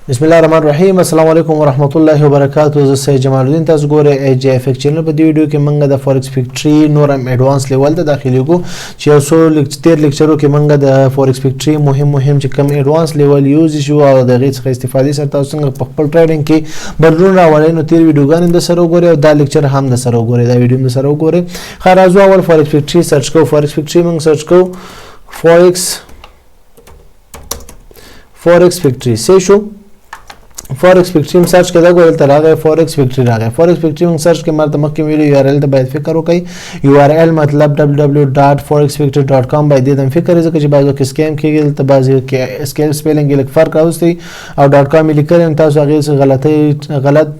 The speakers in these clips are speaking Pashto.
بسم الله الرحمن الرحیم. السلام علیکم ورحمت الله وبرکاتو. زه سید جمال الدین، تاسو ګورئ ای جی اف ایکس چینل. په دې ویډیو کې موږ د فورکس فیکټری نور هم advance level ته داخليږو، چې یو څو تیر لیکچرو کې موږ د فورکس فیکټری مهم مهم چې کوم advance level use شو او د هغې څخه استفادې سره تاسو څنګه په خپل trading کې بدلون راولئ. نو تیر ویډیوګانې د سره وګورئ او دا لیکچر هم د سره وګورئ، دا ویډیو هم د سره وګورئ. ښه، راځو، اول فورکس فیکټری search کوو. فورکس فیکټری موږ search کوو، فورکس فیکټری څه شو؟ فورکس فیکټری هم search کړه. ګورل ته راغی، فورکس فیکټری راغی. فورکس فیکټری هم search کې مرته مخکې ویلو، URL ته باید فکر وکړئ. URL مطلب www.forexfactory.com. باید دې فکر، ځکه چې بعضو کې scam کېږي. دلته بعضې کې scale spelling کې لږ فرق راوستي او .com یې لیکلی، نو تاسو هغې څخه غلطۍ، غلط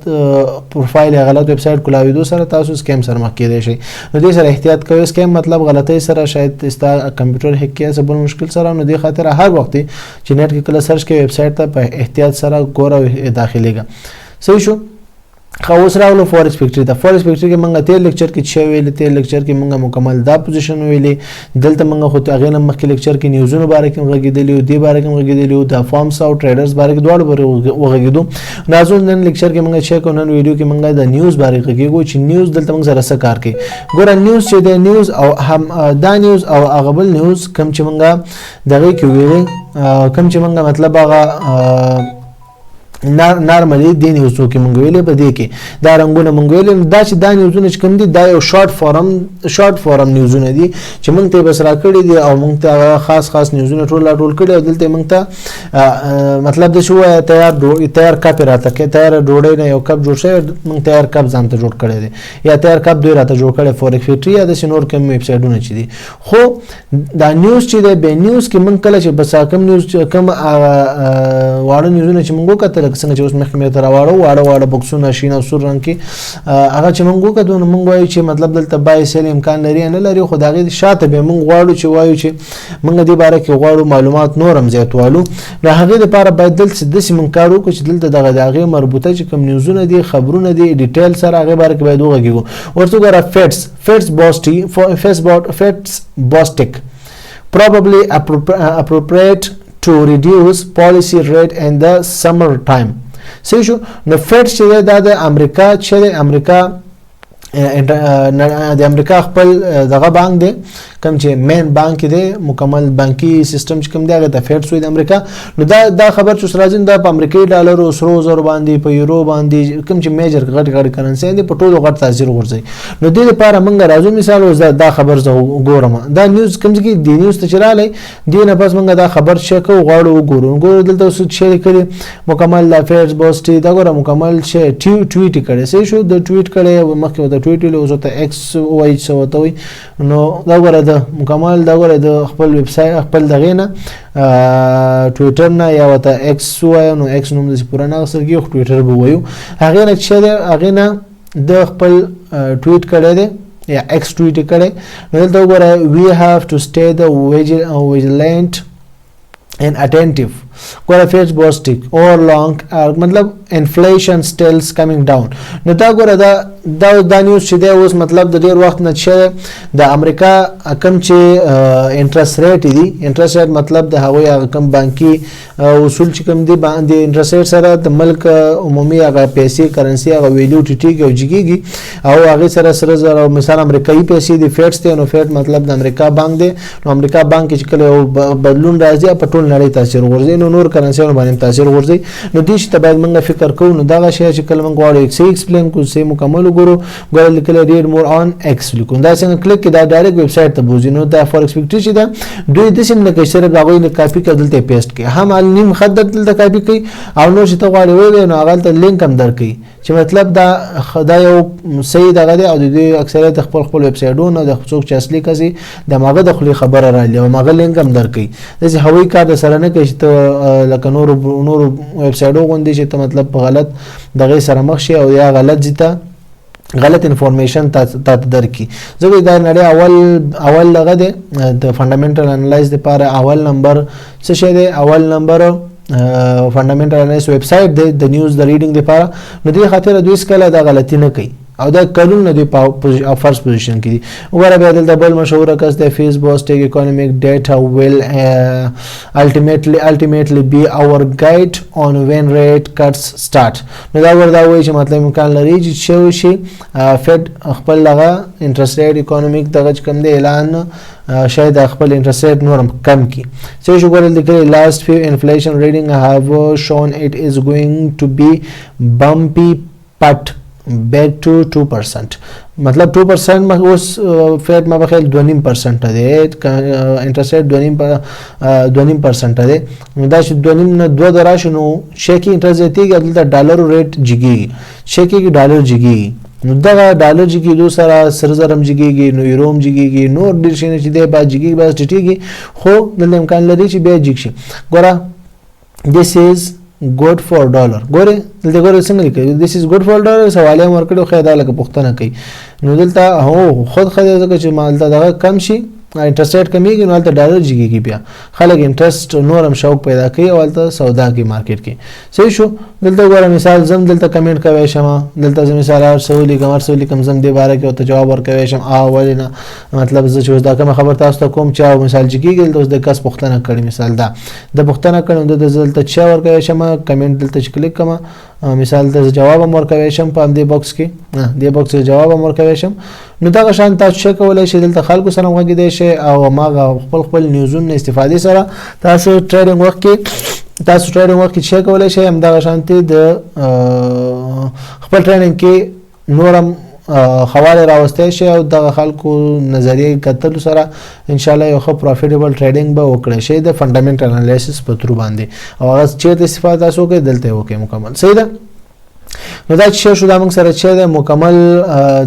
پروفایل یا غلط ویب سایټ کولاوېدو سره تاسو scam سره مخ کېدای شئ. نو دې سره احتیاط کوئ. scam مطلب غلطۍ سره شاید ستا کمپیوټر hack کړي، څه بل مشکل سره. نو دې خاطر هر وخت چې نت کې کله search کوي، ویب سایټ ته په احتیاط سره ګوره او داخليږه. صحیح شو؟ خو اوس راغلو فورکس فیکټری ته. فورکس فیکټری کې موږ تیر لیکچر کې چې ویل، تیر لیکچر کې موږ مکمل دا position ویلې. دلته موږ خو هغې نه مخکې لیکچر کې نیوزونو باره کې غږېدلي وو، دې باره کې غږېدلي وو، د firms او traders باره کې دواړو باره وغږېدو. راځو، نن لیکچر کې موږ چې کوو، نن ویډیو کې موږ د نیوز باره کې غږېږو چې نیوز دلته موږ سره څه کار کوي. ګوره، نیوز چې د نیوز او هم دا نیوز او هغه بل نیوز کوم چې موږ دغې کې ویلې، کوم چې موږ مطلب هغه normally دی نیوزو کې مونږ ویلې، په دې کې دا رنګونه مونږ ویلې. دا چې دا نیوزونه چې کوم دي، دا یو short form نیوزونه دي چې مونږ ته بس راکړي دي او مونږ ته خاص خاص نیوزونه ټول راټول کړي او دلته مونږ ته مطلب د شو تیار کپ راته کې، تیار ډوډۍ نه یو کپ جوړ شوی، مونږ تیار کپ ځان ته جوړ کړی دی یا تیار کپ دوی راته جوړ کړی، فورکس فیکټری یا د نور کوم ویب سایټونه چې دي. خو دا نیوز چې دی، به نیوز کې مونږ کله چې بس کوم نیوز، کوم واړه نیوزونه چې مونږ وکتل، څنګه چې اوس مخکې مې ته راواړو، واړه واړه بکسونه شین او سور رنګ کې، هغه چې مونږ وکتو، نو مونږ وایو چې مطلب دلته buy sell امکان لري نه لري. خو د هغې شاته به مونږ غواړو چې وایو چې مونږ دې باره کې غواړو معلومات نور هم زیاتوالو. نو هغې دپاره باید دلته داسې مونږ کار وکړو چې دلته دغه د هغې مربوطه چې کوم نیوزونه دي، خبرونه دي، detail سره هغې باره کې باید وغږېږو. ورته وګوره، Feds Bostic probably appropriate to reduce policy rate in the summer time. صحیح شو؟ نو Fed چې دا د امریکا چې د امریکا د امریکا خپل دغه بانک دی، کوم چې main بانک دی، مکمل بانکی سیستم چې کوم دی، هغه ته Fed وایي د امریکا. نو دا خبر چې راځي، دا په امریکایي ډالرو، سرو زرو باندې، په یورو باندې، کوم چې major غټ غټ currency دي، په ټولو غټ تاثیر غورځي. نو دې لپاره موږ راځو، مثال اوس دا خبر زه ګورم، دا نیوز کوم چې دی، نیوز ته چلاله دی نه پس موږ دا خبر چې کو غواړو وګورو. ګورو دلته اوس چې لیکلي مکمل دا Fed Bostic، دا ګوره مکمل چې ټویټ کړي. صحیح شو؟ د ټویټ کړي، مخکې ته ټویټ ویل، اوس ته ایکس وایي، څه وته وایي. نو دا ګوره، د مکمل دا ګوره د خپل ویب سایټ، خپل دغه نه، ټویټر نه یا وته ایکس وایي. نو ایکس نوم د پوره نه اخیستل کېږي، خو ټویټر به وایو. هغې نه چې دی، هغې نه د خپل ټویټ کړی دی یا ایکس ټویټ کړی. نو دلته وګوره، "We have to stay the vigilant and attentive." ګوره، Fed Bostic or long مطلب inflation still coming down. نو دا ګوره، دا نیوز چې دی اوس مطلب د ډیر وخت نه چې د امریکا کم چې interest rate دي، interest rate مطلب د هغوی هغه کم بانکی اصول چې کوم دي، باندې interest rate سره د ملک عمومي هغه پیسې، currency هغه value ټیټیږي او جګیږي او هغه سره سره زره مثال امریکایي پیسې دي، Fed دی. نو Fed مطلب د امریکا بانک دی. نو امریکا بانک چې کله یو بدلون راځي، په ټول نړۍ تاثیر غورځي، نو نور کرنسیانو باندې تاثیر غورځي. نو دې شي ته باید موږ فکر کوو. نو دغه شی چې کله موږ غواړو څه explain کو، څه مکمل وګورو، ګوره لیکل "Read more on X" لیکو، دا څنګه کلیک کې دا direct web site ته بوزي. نو دا فورکس فیکټری چې ده، دوی د سیم نه کوي، صرف هغه نه کاپي کړي، دلته paste کوي، هم نیم خط دلته کاپي کوي او نور چې ته غواړې وایې، نو هغه ته لینک هم درکوي چې مطلب دا یو صحیح دغه دی. او د دوی اکثریت خپل خپل ویب سایټونه د څوک چې اصلي کسي د ماغه د خولې خبره را لې او ماغه لینک هم درکوي. داسې هوایي کار د سره نه کوي چې ته لکه نورو نورو ویب سایټو غوندې چې ته مطلب په غلط دغه سره مخ شي او یا غلط ځای غلط information تا ته درکې. ځکه دا نړۍ اول اول دغه دی، د fundamental analyze لپاره اول نمبر څه شی دی؟ اول نمبر fundamental analyze web site دی د نیوز د reading لپاره. نو دې خاطر دوی کله دا غلطي نه کوي. او دا کلونه دی په first position کې دي. وګوره بیا دلته بل مشهور کس دی، Fed Bostic economic data will ultimately be our guide on when rate cuts start. نو دا ورته وایي چې مطلب امکان لري چې څه وشي، Fed خپل دغه interest rate economic دغه چې کوم دی اعلان شاید خپل interest rate نور هم کم کړي. څه شو ګورل لیکلي last few inflation reading have shown it is going to be bumpy but back to 2%. مطلب 2% مخ اوس Fed ما بخیل 2.5% دی، interest rate 2.5% دی. نو دا چې 2.5 نه 2 د راشي نو شي کې interest زیاتېږي، دلته ډالرو rate جګېږي، شي کې ډالر جګېږي. نو دغه ډالر جګېدو سره سره زر هم جګېږي، نو یورو هم جګېږي، نور ډېر شي نه چې دی باید جګېږي، باید ټیټېږي، خو دلته امکان لري چې بیا جګ شي. ګوره this is good for dollar. ګوره دلته ګوره څنګه لیکي this is good for dollar، سوال یې ورکړو، خو دا لکه پوښتنه کوي. نو دلته هو خود ښه دی ځکه چې مالته دغه کم شي، interest rate کمیږي، نو هلته ډالر جګېږي، بیا خلک interest نور هم شوق پیدا کوي او هلته سودا کوي market کې. صحیح شو. دلته وګوره مثال زم دلته کمنټ کوی شم، دلته زه مثال هر څه ولیکم، هر څه ولیکم، زم دې باره کې ورته جواب ورکوی شم. ولې نه، مطلب زه چې اوس دا کومه خبر تاسو ته کوم چې او مثال جګېږي، دلته اوس د کس پوښتنه کړې، مثال دا د پوښتنه کړې، نو دلته زه دلته چا ورکوی شم، کمنټ دلته چې کلیک کړم، مثال ته زه جواب هم ورکوی شم په همدې box کې، دې box کې جواب هم ورکوی شم. نو دغه شان تاسو څه کولی شئ، دلته خلکو سره هم غږېدی شئ او هماغه خپل خپل news ونه استفادې سره تاسو trading وخت کې، تاسو trading وخت کې څه کولی شئ، همدغه شانتې د خپل trading کې نور هم خواله راوستی شي او دغه خلکو نظریه کتلو سره ان شاء الله یو ښه profitable trading به وکړی شئ د fundamental analysis په through باندې، او هغه چیرته استفاده تاسو وکړئ دلته یې وکړئ مکمل. صحیح ده. نو دا چې شو دا موږ سره چې ده مکمل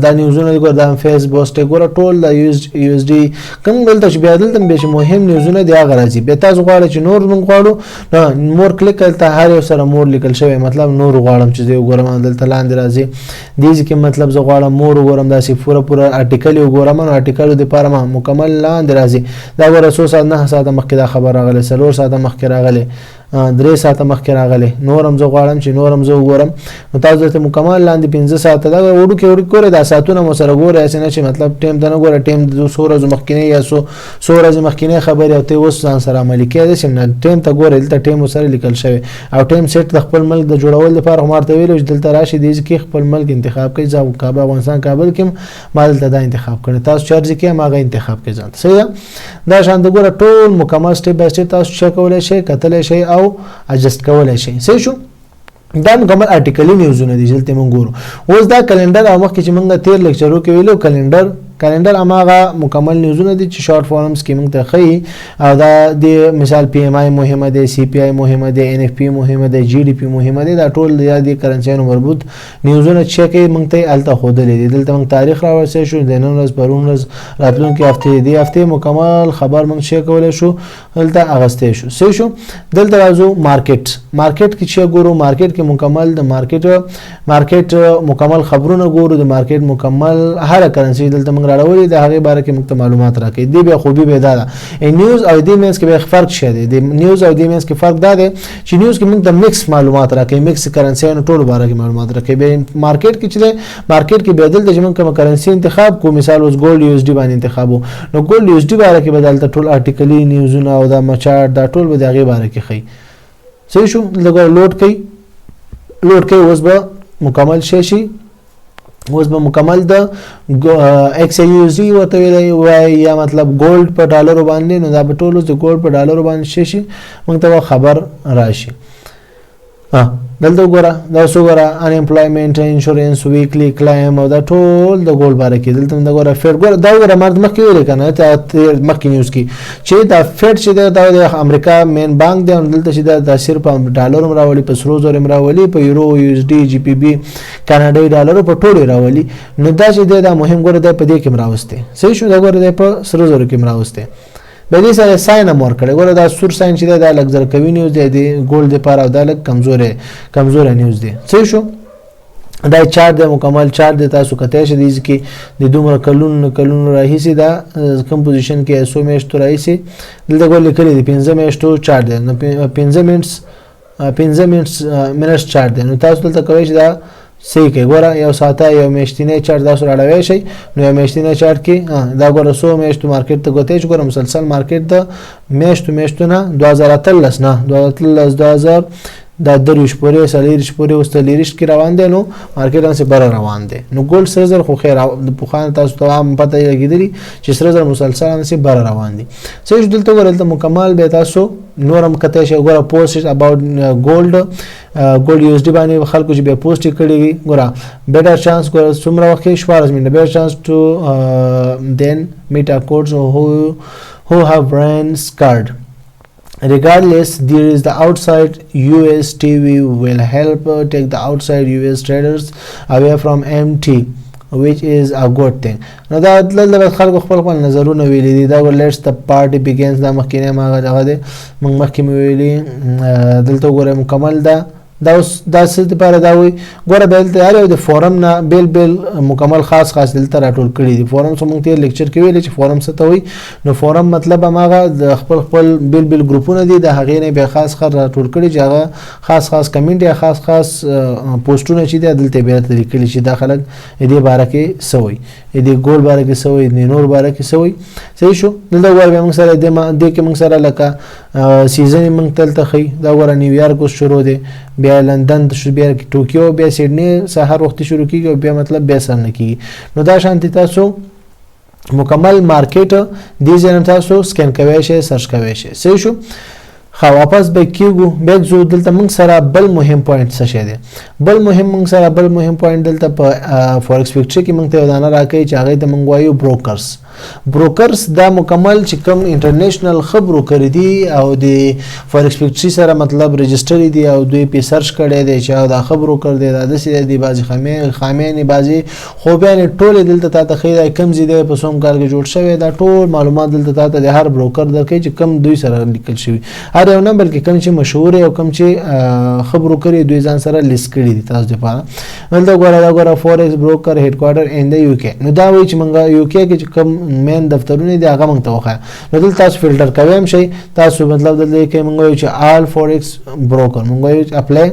دا news ونه ګوره، دا Fed Bostic ګوره، ټول دا USD کوم دلته چې بیا دلته به چې مهم news ونه دی هغه راځي. بیا تاسو غواړئ چې نور موږ غواړو نو more click دلته هر یو سره more لیکل شوی، مطلب نور غواړم چې زه وګورم، دلته لاندې راځي دې ځای کې مطلب زه غواړم more وګورم، داسې پوره پوره article وګورم، نو article د پاره ما مکمل لاندې راځي. دا ګوره څو ساعت، 9 ساعته مخکې دا خبر راغلی، 4 ساعته مخکې راغلی، 3 ساعته مخکې راغلی، نور هم زه غواړم چې نور هم زه وګورم. نو تاسو دلته مکمل لاندې 5 ساعته دا وړوکی وړوکی ګورئ، دا ساعتونه مو سره ګورئ، هسې نه چې مطلب time ته نه ګوره، time د څو ورځو مخکینی یا څو ورځې مخکینی خبرې او ته اوس ځان سره عملي کوې، داسې نه، time ته ګورئ، دلته time ورسره لیکل شوی او time set د خپل ملک د جوړولو لپاره خو ما ورته ویلي چې دلته راشي دې ځای کې خپل ملک انتخاب کړئ. زه کابل، افغانستان کابل کې یم، ما دلته دا انتخاب کړی، تاسو چې هر ځای کې یم هغه انتخاب کړئ ځان ته. صحیح ده. دا شان د ګوره ټول مکمل step by step تاسو چک کولی شئ، کتلی شئ او adjust کولی شئ. صحیح شو. دا مکمل article ي news ونه دي چې دلته موږ ګورو. اوس دا calendar او مخکې چې موږ تېر lecture و کې ویلو، calendar هماغه مکمل news ونه دي چې short forms کې موږ ته ښیي. او دا د مثال PMI مهمه دی، CPI مهمه دی، NFP مهمه دی، GDP مهمه دی، دا ټول د یادې currency یانو مربوط news ونه چې کوي موږ ته یې هلته ښودلي دي. دلته موږ تاریخ راوستی شو، د نن ورځ، پرون ورځ، راتلونکې هفتې، دې هفتې مکمل خبر موږ چې کولی شو دلته اغستی شو. صحیح شو. دلته راځو market، market کې چې ګورو، market کې مکمل د market مکمل خبرونه ګورو، د market مکمل هره currency دلته موږ راوړي، د هغې باره کې موږ ته معلومات راکوي. دې بیا خوبي به دا ده news او دې منځ کې بیا فرق شه دی، د news او دې منځ کې فرق دا دی چې news کې موږ ته mix معلومات راکوي، mix currency نو ټولو باره کې معلومات راکوي. بیا market کې چې دی، market کې بیا دلته چې موږ کومه currency انتخاب کو، مثال اوس gold USD باندې انتخاب وو، نو gold USD باره کې به دلته ټول article ي news ونه او دا چارت دا ټول به د هغې باره کې ښیي. صحیح شو. دلته ګوره load کوي، load کوي، اوس به مکمل شي شي، اوس به مکمل د XAUUSD ورته ویلی وای یا مطلب gold په ډالرو باندې، نو دا به ټول اوس د gold په ډالرو باندې شي شي، موږ ته به خبر راشي. دلته وګوره، دا اوس وګوره unemployment insurance weekly claim او دا ټول د gold باره کې. دلته دا ګوره Fed، ګوره دا وګوره، ما مخکې ویل که نه مخکې news کې چې دا Fed چې دی دا د امریکا main بانک دی، نو دلته چې دا تاثیر په ډالر هم راولي، په سرو زرو هم راولي، په یورو، USD، GBP، کاناډایي ډالرو په ټولو راولي. نو دا چې دی دا مهم ګوره دی په دې کې هم راوستی. صحیح شو. دا ګوره دی په سرو زرو کې هم راوستی، به دې سره sign هم ورکړی. ګوره دا سور sign چې دی دا لږ زر قوي news دی د gold دپاره، او دا لږ کمزوری news دی. صحیح شو. دا چارت دی، مکمل چارت دی، تاسو کتلی شئ دې کې د دومره کلونو کلونو راهیسې دا کوم position کې څو میاشتو راهیسې دلته ګوره لیکلي دي، 5 میاشتو چارت دی، نو 5 minutes، 5 minutes چارت دی. نو تاسو دلته کولی شئ دا صحیح کې ګوره یو ساعته یو میاشتنی چارت تاسو راړوي شي. نو یو میاشتنی چارت کې دا ګوره څو میاشتو مارکیټ ته ګوتې چې ګوره مسلسل مارکیټ د میاشتو میاشتو نه 2013 نه 2013 2000 دا 23 پورې 24 پورې اوس 24 کې روان دی. نو مارکیټ هم بره روان دی. نو ګولډ سره زر خو خیر د پخوانه تاسو ته هم پته لګېدلي چې سره زر مسلسل هم بره روان دي. څه دلته ګوره دلته مکمل به تاسو نورم کته شي. ګوره پوسټ اباوټ ګولډ ګولډ یو اس ډي باندې خلکو چې بیا پوسټ کړی وي. ګوره بیټر چانس ګوره څومره وخت کې 14 منټه بیټر چانس ټو دین میټا کوډز who have brain scarred. Regardless, there is the outside US TV will help take the outside US traders away from MT, which is a good thing. نو دا دلته خلکو خپل خپل نظرونه ویلي دي. دا let's the party begins دا مخکینی ما هغه دی موږ مخکې مې ویلي. دلته وګورئ مکمل ده دا اوس دا څه دپاره دا وایي. ګوره بیا دلته هر یو د فورم نه بېل بېل مکمل خاص خاص دلته راټول کړي دي. فورم څه مونږ تېر لیکچر کې ویلي چې فورم څه ته وایي. نو فورم مطلب هماغه د خپل خپل بېل بېل ګروپونه دي، د هغې نه بیا خاص خاص راټول کړي چې هغه خاص خاص کمنټ یا خاص خاص پوسټونه چې دي دلته بیا لیکلي چې دا خلک دې باره کې څه وایي، دې ګول باره کې څه وایي، دې نور باره کې څه وایي. صحیح شو. دلته ګوره بیا موږ سره دې کې موږ سره لکه season موږ دلته ښیي. دا ګوره نیویارک اوس شروع دی، بیا لندن شو، بیا ټوکیو، بیا سیډني سهار وختي شروع کیږي او بیا مطلب بیا سر نه کیږي. نو دا شانتي تاسو مکمل مارکیټ دې ځای نه تاسو سکن کوی شئ، سرچ کوی شئ. صحیح شو. ښه واپس به کیږو بیا ځو. دلته موږ سره بل مهم پوینټ څه شی دی؟ بل مهم موږ سره بل مهم پوینټ دلته په فورکس فیکټري کې موږ ته یو دانه راکوي چې هغې ته موږ وایو بروکرز. بروکرز دا مکمل چې کوم انټرنیشنل ښه بروکر دي او د فورکس فیکټري سره مطلب رجسټر دي او دوی پې سرچ کړی دی چې دا ښه بروکر دی، دا داسې دی، بعضې خامیانې بعضې خوبیانې ټولې دلته تا ته ښیي. دا کوم ځای دی، په څوم کال کې جوړ شوی، دا ټول معلومات دلته تا ته د هر بروکر درکوي چې کوم دوی سره لیکل شوي. هر یو نه بلکې کوم چې مشهور او کوم چې ښه بروکر یې دوی ځان سره لیست کړي دي تاسو دپاره. دلته ګوره دا ګوره فورکس بروکر هډکوارټر ان د یو کې. نو دا وایي چې موږ یو کې کې چې کوم مین دفترونه دي هغه موږ ته وښایه. نو دلته تاسو فلټر کوی هم شئ. تاسو مطلب دلته کې موږ وایو چې آل فورکس بروکر، موږ وایو چې اپلای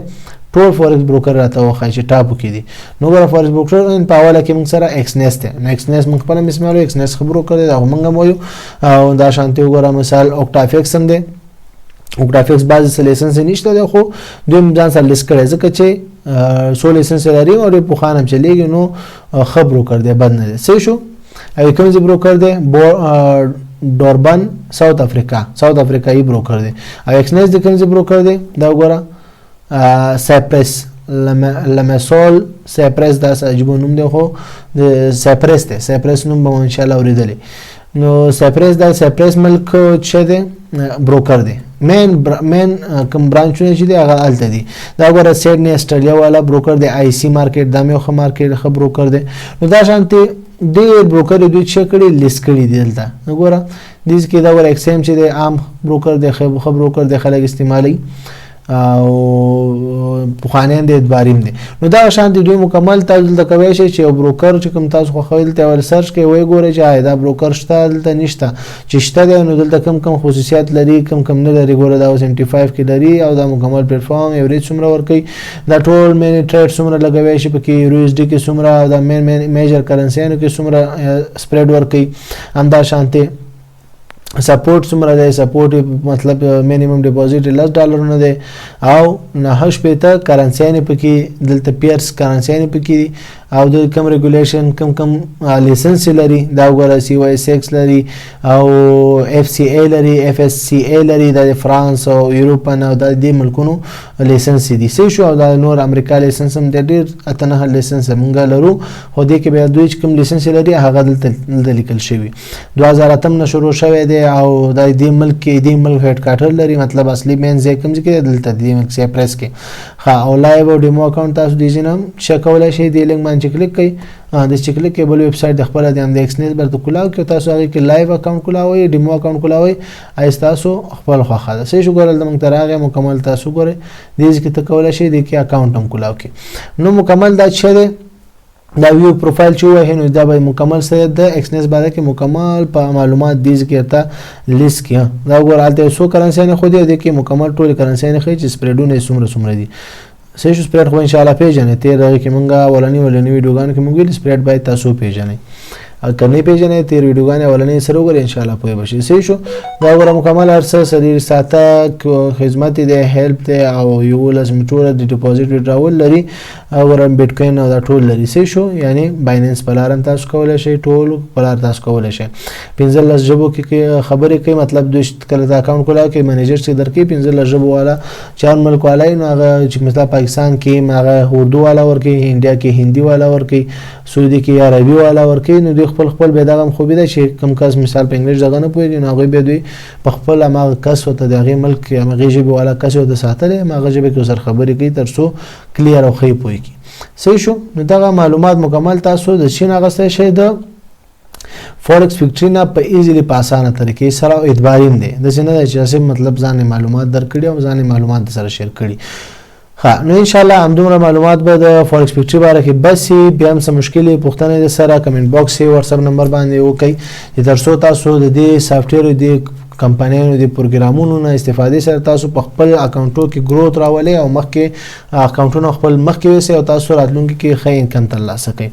ټول فورکس بروکر راته وښایي چې ټاپو کې دي. نو ګوره فورکس بروکر ان په اوله کې موږ سره ایکسنیس دی. نو ایکسنیس موږ خپله مثال ایکسنیس ښه بروکر دی، دا خو موږ هم وایو. او دا شانتي وګوره مثال اوکټافیکس هم دی. اوکټافیکس بعضې څه license یې نشته دی، خو دوی هم ځان سره لیست کړی ځکه چې څو license یې لري او ډېر پخوان هم چلېږي. نو ښه بروکر دی، بد نه دی. صحیح شو. او کوم ځای بروکر دی؟ ډوربن ساوت افریقا، ساوت افریقایي بروکر دی. او ایکسنیس د کوم ځای بروکر دی؟ دا وګوره سایپرس لمسول سایپرس، دا څه عجیب نوم دی خو د سایپرس دی. سایپرس نوم به مو انشاءالله اورېدلی. نو سایپرس دا سایپرس ملک چې دی بروکر دی. مین کوم برانچونه چې دی هغه هلته دي. دا ګوره سیډني اسټرالیا والا بروکر دی، آی سی مارکیټ دا مې ښه مارکیټ ښه بروکر دی. نو دا شانتي ډېر بروکر دوی چې کړي لیست کړي دي دلته. نو ګوره دې کې دا ګوره اکسیم چې دی عام بروکر دی، ښه بروکر دی، خلک استعمالوي او پخوانیان دی اعتباریم دی. نو دا شان دي دوی مکمل تاسو دلته کوی شئ چې یو بروکر چې کوم تاسو خوښوئ دلته اول سرچ کړئ، ویې ګورئ چې آیا دا بروکر شته دلته نشته، چې شته دی نو دلته کوم کوم خصوصیات لري کوم کوم نه لري. ګوره دا اوس ام ټي 5 کې لري او دا مکمل پلیټفارم ایوریج څومره ورکوي، دا ټول مینی ټریډ څومره لګوي شي پکې، یورو اس ډي کې څومره، دا مین مین میجر کرنسیانو کې څومره سپریډ ورکوي. همدا شانتې سپورټ څومره دی، سپورټ مطلب مینیمم ډیپوزیټ لس ډالرونه دی او 69 کرنسیانې پکې دلته پیرس کرنسیانې پکې دي او د کم ریګولیشن کم کم license لري. دا وګوره سی وای 6 لري او اف سی ای لري، اف اس سی ای لري، دا د فرانس او یوروپ نه او د دې ملکونو license دي. صحیح شو. او دا نور امریکا license هم دی، ډېر اته نهه license مونږ لرو، خو دې کې بیا دوی چې کوم license لري هغه دلته لیکل شوي. 2008 نه شروع شوی دی او دا دې ملک کې دې ملک هډکوارټر لري، مطلب اصلي مین ځای کوم ځای کې دی دلته دې ملک سایپرس کې. ښه او live او demo account تاسو دې ځای نه هم چک کولی شئ. دې لینک باندې چې کلیک کړئ، د چې کلیک کړئ بل ویب سایټ د خپله د هم د ایکسنیس برته کولاو کې تاسو هغې کې live account کولاوئ، demo account کولاوئ، ای ستاسو خپل خوښه ده. صحیح شو. ګوره دلته موږ ته راغی مکمل تاسو ګورئ دې ځای کې ته کولی شئ دې کې اکاونټ هم کولاو کې. نو مکمل دا چې دی دا ویو پروفایل چې ووهې نو دا به مکمل سره د ایکسنیس باره کې مکمل په معلومات دې ځای کې درته لیست کړي. دا وګوره هلته یو څو کرنسیانې خو دي، دې کې مکمل ټولې کرنسیانې ښیي چې سپریډونه یې څومره څومره دي. صحیح شو. spread خو ان شاء الله پیژنې، تیر دغه کې مونږه اولنی ولنی ویډیوګانو کې مونږ ویل spread باید تاسو پیژنئ، او که نه پیژنې تیر ویډیوګانې اولنې سره وګورئ، ان شاء الله پوه به شئ. صحیح شو. دا وګوره، مکمل هر څه 24 ساعته خدمت دی، help دی او 11 میټوره د deposit withdrawal لري او ګوره بیټ کوین او دا ټول لري. صحیح شو. یعنی بایننس په لار هم تاسو کولی شئ، ټول په لار تاسو کولی شئ. 15 ژبو کې خبرې کوي، مطلب دوی کله دا account کولا کې manager چې درکې 15 ژبو والا چار ملک والا، نو هغه چې مثلا پاکستان کې هغه اردو والا ورکي، انډیا کې هندي والا ورکي، سعودي کې عربي والا ورکي. نو دوی خپل خپل به دغه خوبي ده چې کم کس مثال په انګلیش دغه نه پوهېږي، نو هغوی بیا دوی په خپل هماغه کس ورته د هغې ملک هماغې ژبې والا کس ورته ساتلی، هماغه ژبې کې ورسره خبرې کوي تر څو clear او ښه پوه کړي. صحیح شو. نو دغه معلومات مکمل تاسو د چین اغستی شئ د فورکس فیکټری نه په easily، په اسانه طریقې سره، او اعتباریم دی. داسې نه دی چې هسې مطلب ځان معلومات درکړي او ځان معلومات سره share کړي. ها، نو ان شاء الله همدومره معلومات به د فورکس فیکټری باره کې بس. بیا هم څه مشکلې پوښتنې د سره comment box، WhatsApp number باندې وکړئ چې تر څو تاسو د دې software، د کمپنیانو د پروګرامونو نه استفادې سره تاسو په خپل اکاونټو کې growth راولئ او مخکې اکاونټونه خپل مخکې ویسئ او تاسو راتلونکي کې ښه income ترلاسه کړئ.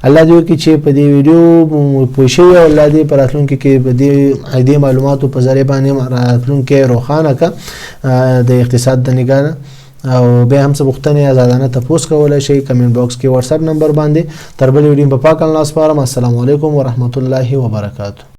الله دې وکړي چې په دې ویډیو پوه شئ او الله دې په راتلونکي کې په دې معلوماتو په ذریعه باندې راتلونکي روښانه کړه د اقتصاد د نګاه. او بیا هم څه پوښتنې آزادانه تپوس کولی شئ comment box کې، WhatsApp number باندې. تر بلې ویډیو په پاک الله سپارم. السلام علیکم ورحمت الله وبرکاته.